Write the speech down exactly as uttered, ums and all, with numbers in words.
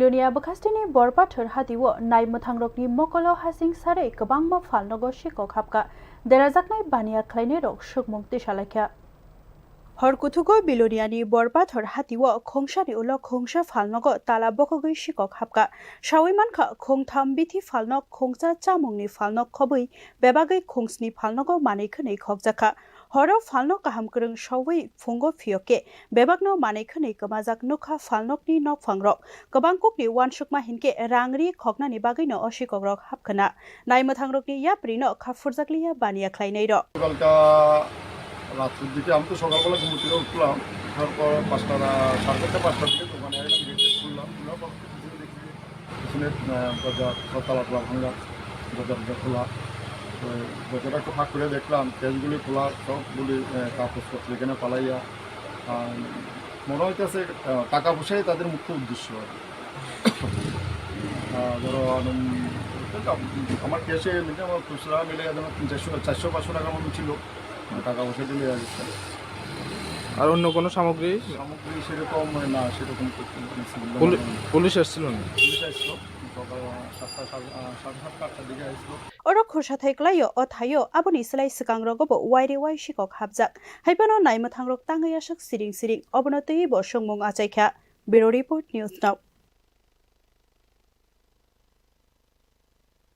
Bilonia bwkhasteni Borpathor hatio nai mwthangrokni mokolo hasing sarwi kwbangma phalnogo sikok hapkha. Derajaknai baniya khlainairok sukmung tisalaikha. Hor kuthugo Biloniani Borpathor hatio khungsani ulo khungsa phalnogo tala bokhogwi sikok hapkha. Sawi mankha, khungtham bithi phalnok, khungsa chamungni phalnok khobwi bebagwi khungsni phalnogo manwi khwnwi khokjakha. Horo phalnok kaham kwrwng sawi phungo phiyokhe bebakno manwi khwnwi kwmajak nukha phalnokni nokphangrok. Kwbang kukni uansukma hinkhe rang ri khoknani bagwino o sikokrok hapkhwna. Nai mwthangrokni yaprino kha phurjakliya baniya khlainairok. সকালটা রাত্রের দিকে আমি তো সকালবেলা ঘুম থেকে উঠলাম, উঠার পর পাঁচটা, সাড়ে চারটা পাঁচটার দিকে দোকানে এলাম, গেটটা খুললাম, খোলার পর পিছনে দেখি যে পিছনে, আহ, দরজা সব তালা টালা ভাঙা, দরজা টরজা খোলা। তো দরজাটা একটু ফাঁক করে দেখলাম, ক্যাশগুলি খোলা, সবগুলি, আহ, কাগজপত্র এখানে ফালাইয়া। আর মনে হইতেছে, আহ, টাকা পয়সাই তাদের মুখ্য উদ্দেশ্য আর কি। আহ, ধরো, আনুম-, আমার ক্যাশে এমনিতে আমার খুচরা মিলে যেমন তিন চারশো, চারশো পাঁচশো টাকার মতো ছিল, টাকা পয়সা দিলে আর কি। আর অন্য কোনো সামগ্রী? সামগ্রী সেরকম না, সেরকম কিছু ছিল না। পুলি-, পুলিশ এসেছিল না? পুলিশ আসছিল, সকাল সাতটা, সাড়ে, আহ, সাড়ে সাতটা, আটটার দিকে আসছিল। Oro khursa thai kwlaio, o thaio aboni slai swkangrogobo waire wai sikok hapjak. Haiphano nai mwthangrok tangwi aswk siring siring, obono twiwi bo songmung achaikha. Bureau Report, News Now.